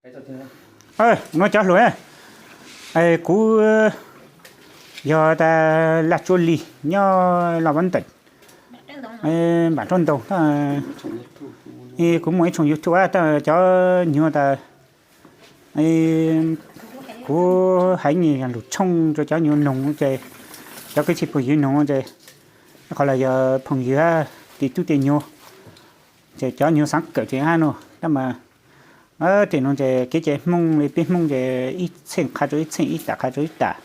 Nua cov hluas, kuv yog tas Laj Tsuab Lis nyob Laj Vav Nteem, npam roj ntaug. Kuv muaj ib tshooj YouTube, cov nyuag tas, kuv hais nyuag lus tshooj rau cov nyuag noog ces, cov kwv tij phooj ywg noog ces, qhov los yog phooj ywg, tej tub tej nyuag, ces cov nyuag xaav kawm ces hab no, tab mas tej no ces kev cai Hmoob li peb Hmoob ces ib txheej qha rau ib txheej, ib tam qha rau ib tam.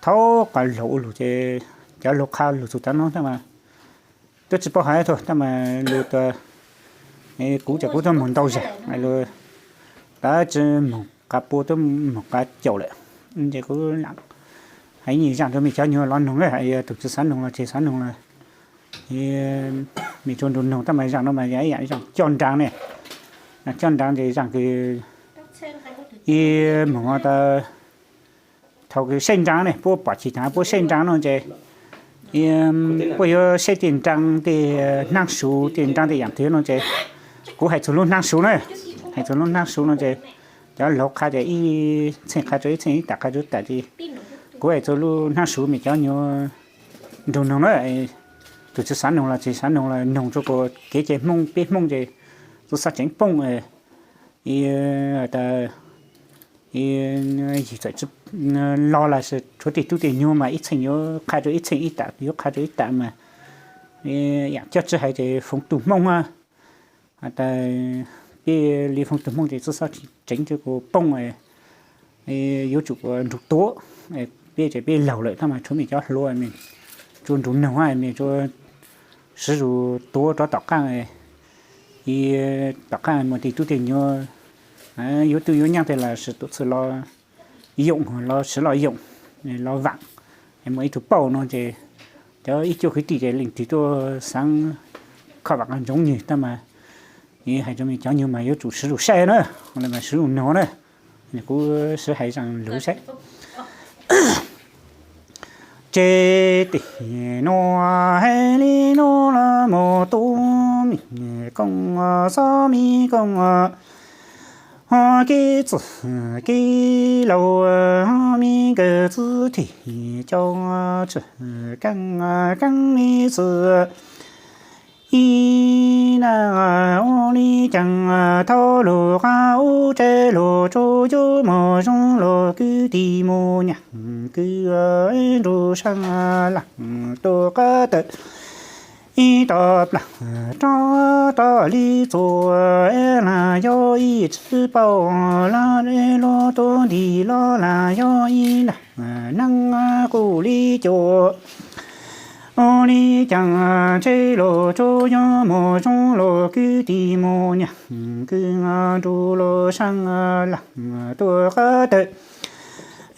Thaum qhov laug ua lug ces cov laug qha lug txug tav no tab mas twb tsi paub hais tug, tab mas lug tas, kuv ces kuv twb moog ntau zag, tab tsi moog qab pua, twb moog qab caum lawm. Ces kuv hais nyuag zaaj rau mej cov nyuag los noog na, tug tsi xaav noog los tseg, xaav noog los mej tsuas nrug noog, tab mas zaaj no mas yog ib yaam zaaj coj nraag ne. Zaaj coj nraag ces zaaj kws ib moog tas thaum kws saib nraag ne, puab pom chim taag puab saib nraag no ces puab yuav saib tej nraag tej naav suv, tej nraag tej yaam twg no ces kuv hais txug lub naav suv na, hais txug lub naav suv no ces cov laug qha ces ib txheej qha rau ib txheej, ib tam qha rau ib tam ces kuv hais txug lub naav suv, mej cov nyuag nrug noog na. Tug tsi xaav noog los tseg, xaav noog los noog rua kuas kev cai Hmoob, peb Hmoob ces txuj sab tseev poob. Yim txawm los los tshuav tej tub tej nyuag mas ib txheej yuav qha rau ib txheej, ib tam yuav qha rau ib tam mas yaam coj tsi hais ces foov tug Hmoob, tas peb li foov tug Hmoob ces txuj sab tseev rua kuas poob, yuav tsum nrug tuav. Peb ces peb laug lawm tab mas tshuav mej cov hluas, mej tsuas nrug noog, mej tsuas siv zug tuav rov tom qaab, tom qaab muaj tej tub tej nyuag yuav tub yuav nyaab tej los sis tuam txhaj los yoom, los siv los yoom, los vaam. Muaj ib tug pauj no ces cov ib cuab kwv tij ces leej twg tuaj xaav kho vaam qas ntsoov nwg tab mas hais rua mej cov nyuag mas yuav tsum siv zug saib na, siv zug noog na. Kuv siv hais zaaj lug saib. Tsev tim nuav hais li nuav los mus tub mej kooj, xob mej kooj, ho kev txwj kev laug, ho mej nkawd txwj thim coj tsi kaab kaab mej txwj. Ib naj ua li caag thaub lug qab ub tsav lug tsuj cuab moog zoo lug kwv tij moog nyaam kwv nrug saab laag tuaj qab tawm ib tog plaag rov tog li txuas, laag yog ib tsi paub laag luag tuab nti los laag yog ib naj neeg quj li cuab. Ua li caag tsheb lug tsuj cuab moog zoo lug kwv tij moog nyaam kwv nrug lug saab laag tuaj qab tawm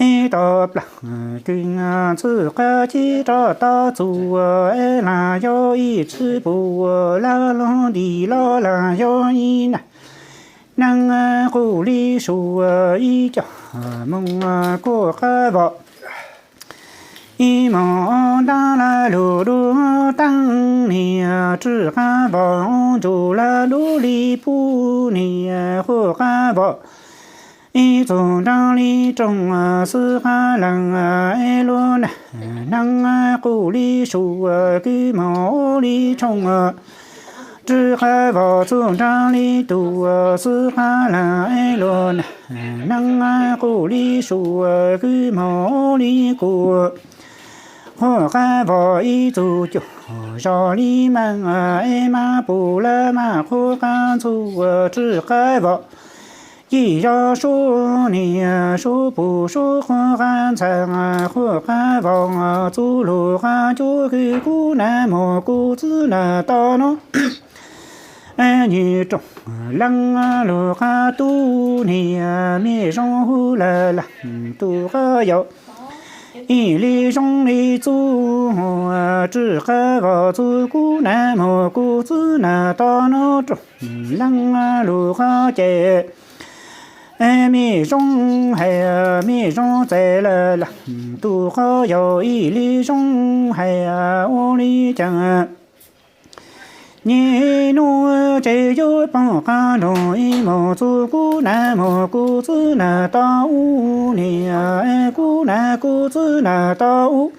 ib tog plaag kwv txwj qab chib rov tog txuas, laag yog ib tsi puj laag luag nti los laag yog ib naj neeg quj li sua ib co moog kuaj qab vos. Ib moog ntaag laag lug dua taag niam tsi qab vos, ntsug laag dub li pub niam quaj qab vos. Ib txug nraag li rooj xwb qab laag luag naj neeg quj li sua kwv moog ua li tshooj tsi qab vos, txug nraag li tug xwb qab laag luag naj neeg quj li sua kwv moog ua li kuaj. Quaj qab vos ib txug cuag zog li maaj, maaj puj laag maaj quaj qab ntxug tsi qab vos. Yij zog suab niam suab puj suab quaj qab ntxhais, quaj qab vos txug lug qab cuab kwv kub naj moog kub txwb naj tog nuav. Nyuam rooj leej lug qab tub niam mej zoo huv laag laag tug qab yau. Ib li zoo li txuj tsi qab vos txug kub naj moog kub txwb naj tog nuav rooj leej lug qab ces. Mej zoo hais mej zoo txais laag laag tug qab yau, ib li zoo hais ua li caag. Niaj hnub tsev yuav poob qab nroos ib mus txug kub nam mus kub txwv nam tau ub niam, kub nam kub txwv nam tau ub.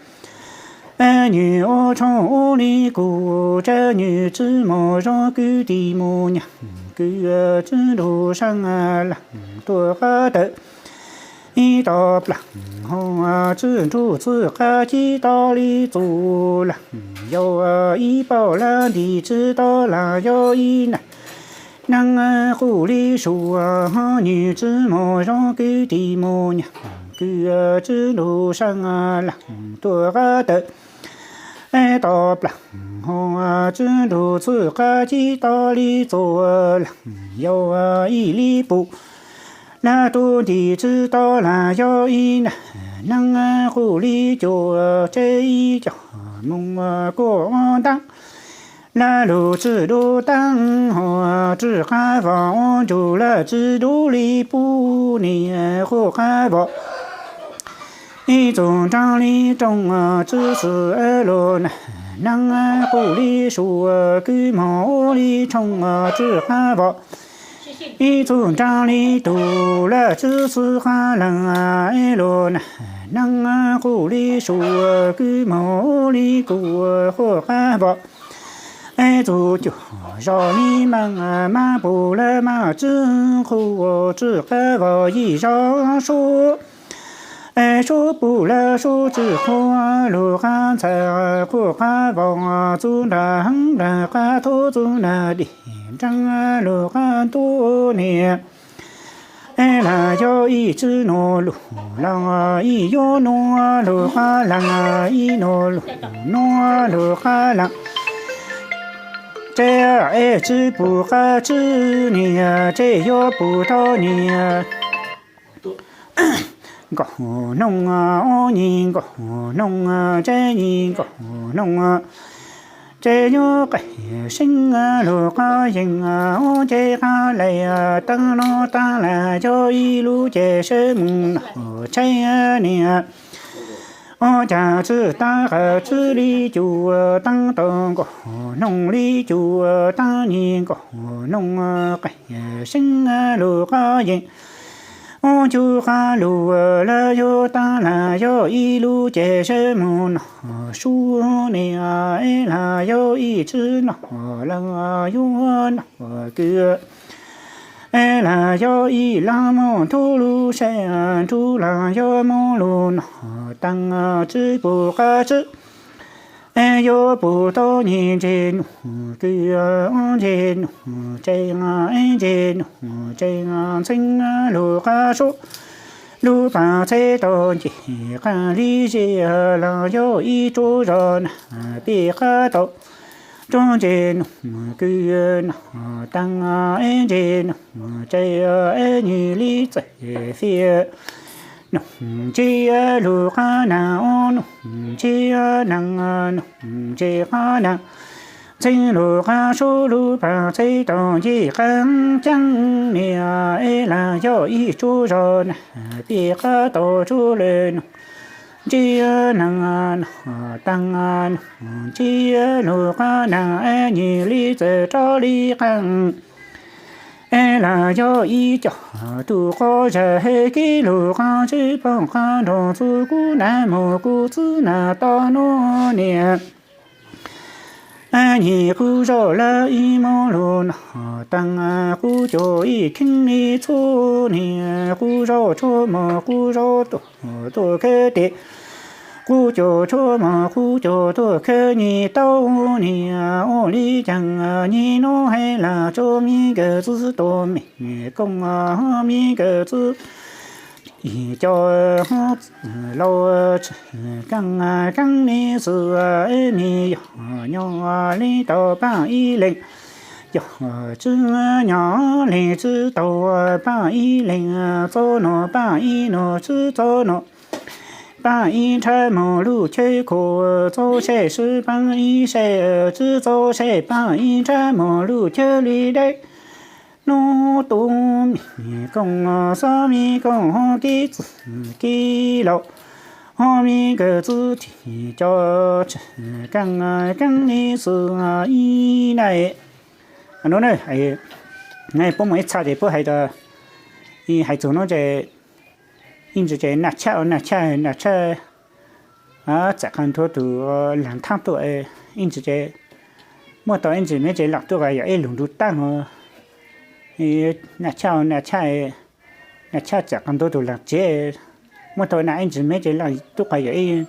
Nyiam ua tshooj ua li kuv, tsev nyiam tsi mus zoo kwv tij mus nyab, kwv tsi nrug saab laag tuag qab tawm ib tog plaag, ho tsi nrug txwv qab cib tau li txuj laag, yog ib paug laag ntim tsi tau laag yog ib nag. Neeb qub li sua, ho nyiam tsi mus zoo kwv tij mus nyab, kwv tsi nrug saab laag tuag qab tawm tog plaag, ho tsi nrug txwv qab cib tau li txuj laag, yog ib li pum laag tug ntim tsi tau laag yog ib nag. Neeb qub li cua, tsev ib co moog kuaj ntaab laag lug tsi dub taab, ho tsi qab vos ua ntsug laag tsi dub li pub niam quaj qab vos. Ib txug nraag li rooj tsi xwm lug nag, neeb qub li sua kwv moog ua li tshooj tsi qab vos. Ib txug nraag li tug laag tsi xwm qab laag lug nag, neeb qub li sua kwv moog ua li kuv quaj qab vos. Ib txug cuag zog li maaj, maaj pum laag maaj tsi qhuav tsi qab vos yim zog suab. Suab pum laag suab tsi qhuav lug qab ntxhais quaj qab vos txug nraag heev nraag qab thuav txug nraag dig nraag lug qab ntuj niam. Es laag yog ib tsi nuav lug laag ib yuav nuav lug qab laag ib nuav lug nuav lug qab laag. Tsev es tsi pum qab tsi niam, tsev yuav pum tau niam. Nkaug noog ob nyis nkaug noog, tsev nyis nkaug noog, tsev yuav qeeg seeb lug qab yees ob ceg qab le. Taab no taab laag yog ib lub ceg seb moog noj tsheb niam. Ob cag tsi taab qab tsi li cua, taab tau nkaug noog li cua, taab nyis nkaug noog qeeg seeb lug qab yees ob cug qab lug. Laag yog taab laag yog ib lub ceg seb moog noj sua niam, es laag yog ib tsi noj laag yuav noj kwv. Es laag yog ib laag moog nrug lug seb nrug laag yog moog lug noj taag tsi pum qab tsi. Es yuav pum tau nyem ntse nug kwv, ntse nug tsev, es ntse nug tsev ntxeev lug qab suab. Lub paag txheb tau ncig qab li zej laag yog ib tsuab zog nag peb qab tau. Tsuab ntse nug kwv noj taag, es ntse nug tsev, es nyem li txawj fiaj. Nug ntse lug qab naag, nug ntse naag, nug ntse qab naag, ntxeev lug qab suab. Lub paag txheb tau ncig qab caab niam, es laag yog ib tsuab zog nag peb qab tau tsuab le nug ntse naag noj taag, nug ntse lug qab naag, es nyem li txawj rov li qab. Es laag yog ib co tug quas zag hab kev lug qab tsi poob qab nroos txug kub nam moog kub txwv nam tau nuav niam. Nyem kub zaum laag ib moog lug noj taag, kub cuag ib kheej li txhua niam. Kub zaum tshuaj moog kub zaum tuag tuaj khawb tes, kub cuag tshuaj moog kub cuag tuaj khawb nyem tau niam. Ua li caag nyem nuav hab laag tsuab me nkawm txwv tuaj me kooj, me nkawm txwv ib co laug tsi kaaj kaaj li xwb, es me yog nyob li tau paaj ib leeg, yog tsi nyob li tsi tau paaj ib leeg, txhob noj paaj ib noj tsi txhob noj. Paaj ib nrhav moog lug chawb khuam, txhob saib sib paaj ib saib, tsi txhob saib paaj ib nrhav moog lug chawb li dawb. Nub tub me kooj, xob me kooj hab kev txwj kev laug, Ho me nkawm txwv tig cov tsev keeb keeb li xwb ib na. No na, puab muaj ib txha ces puab hais, hais txug no ces ib ntsis ces naj tshaj naj tshaj naj tshaj txawm qha nrho tus laag thaab tuaj ib ntsis ces muaj tau ib ntsis me ces laaj tuaj qha yog ib lug nrug taab ho naj tshaj naj tshaj naj tshaj txawm qha nrho tus laag tsev muaj tau naj ib ntsis me ces laaj tuaj qha yog ib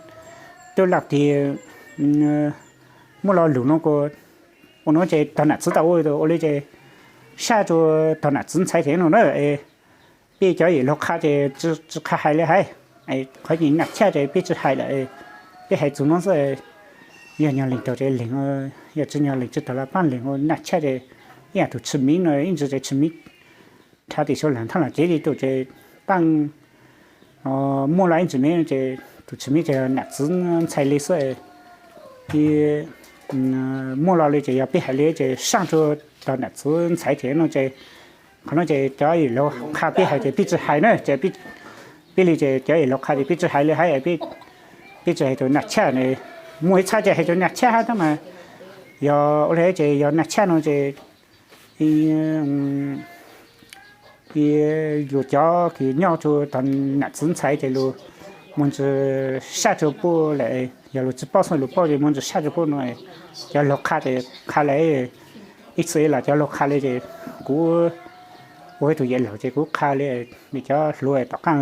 tug laaj tig muaj lo lug no kuas ua no ces tog nam txwv tau ua ua li ces saj rua tog nam txwv ntxhais thiab no na. Peb cov yawm laug qha ces tsi qha hais li hais, qhov naj tshaj ces peb tsi hais lawm, peb hais txug no xwb. Yog nyog leeg raug ces leeg, yog tsi nyog leeg tsi raug los paab leeg ua naj tshaj ces ib yaam tug tshwm miv no ib ntsis ces tshwm miv rha tim sau laag thaab laag tsev li tus ces paab muaj lo ib ntsis me ces tus tshwm miv ces nam txwv ntxhais li xwb. Muaj lo li ces yog peb hais li ces saj rua tog nam txwv ntxhais thiab no ces qhov no ces cov yawm laug qha peb hais ces peb tsi hais na ces peb li ces cov yawm laug qha ces peb tsi hais li hais, peb tsi hais tus naj tshaj. Muaj ib txha ces hais tus naj tshaj hab tab mas yog ua li ces yog naj tshaj no ces luag cov kws nyob rua tog nam txwv ntxhais ces luag muaj ntsis saj rua puab lawm, yog luag tsi paub xwb luag paub ces muaj ntsis saj rua puab no. Cov laug qha ces qha li, ib txhia los cov laug qha li ces kuv ua ib tug yawm laug ces kuv qha li, mej cov hluas tom qaab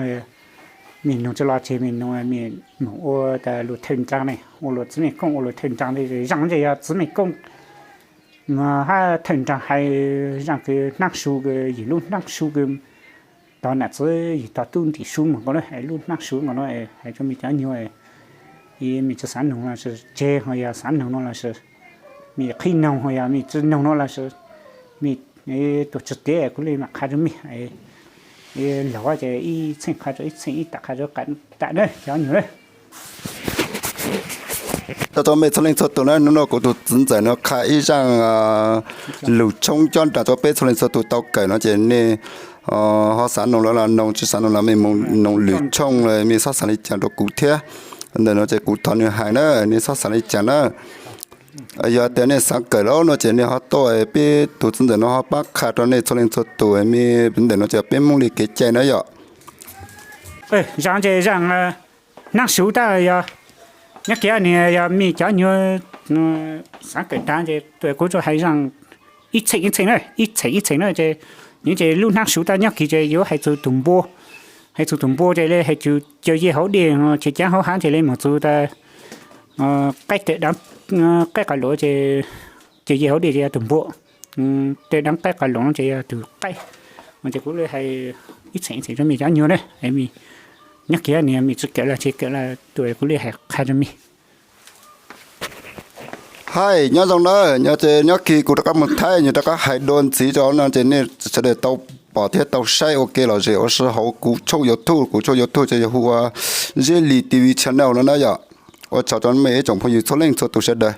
mej nug tsi los tseg mej nug mej moog ua tas luag thawj nraag ne, ua luag txiv mej koob ua luag thawj nraag li. Zaaj ces yog txiv mej koob hab thawj nraag hais zaaj kws hnaab su kws yim lub hnaab su kws tog nam txwv yim tog tub ntim su moog nkaus na, lub hnaab su nkaus no hais rua mej cov nyuas, mej tsi xaav noog los sis tseg ho yog xaav noog no los sis mej qhib noog ho yog mej tsi noog no los sis mej tuaj tsi tiav kuv li mam qha rua mej. Laug ces ib txheej qha rua ib txheej, ib tam qha rua tam na cov nyuas na. Tau rua mej txhua leej txhua tug na, nub nua kuv tug txiv ntxawm no qha ib zaaj lug tshoob cob nraag rua peb txhua leej txhua tug tau kawm no ces nej ho xaav noog los los noog, tsi xaav noog los mej moog noog lwm tshooj, mej xob xaav li caag rua kuv thiab. Ntawm no ces kuv thov nwg hais na, nej xob xaav li caag na. Yog tias nej xaav kawm lawm no ces nej ho tuaj, peb tug txiv ntxawm no ho paab qha rua nej txhua leej txhua tug, mej ntawm no ces peb Moob Lis kev cai na yom. Zaaj ces zaaj hnaab su tab yog nyob kiag ni, yog mej cov nyuas xaav kawm taag ces kuv tsuas hais zaaj ib txheej ib txheej na, ib txheej ib txheej na ces, ces lub hnaab su tab nyob kiag ces yuav hais txug tug npua, hais txug tug npua ces le hais txug cov yej hauv dej, cov caav hauv haav ces le moog txug tas qaib, qaib qas luam ces, cov yej hauv dej ces yog tug npua, tej dlaab qaib qas luam ces yog tug qaib. Ces kuv le hais ib txheej ib txheej rua mej cov nyuas na, nyob kiag ni mej tsi kawm los tseg, kawm los tuaj kuv le hais qha rua mej. Hais nyob zoo na, nyob ces nyob kiag kuv rov qab moog thaij, nyob rov qab hais dua ntxiv rua no ces nej sawv daws tau pom thiab tau saib ua ke lom zem ua si hauv kuv tshooj YouTube, kuv tshooj YouTube ces yog hu ua Zeb Lis TV channel no na yom. Ua tsaug rua mej ib tsoom phooj ywg txhua leej txhua tug sawv daws.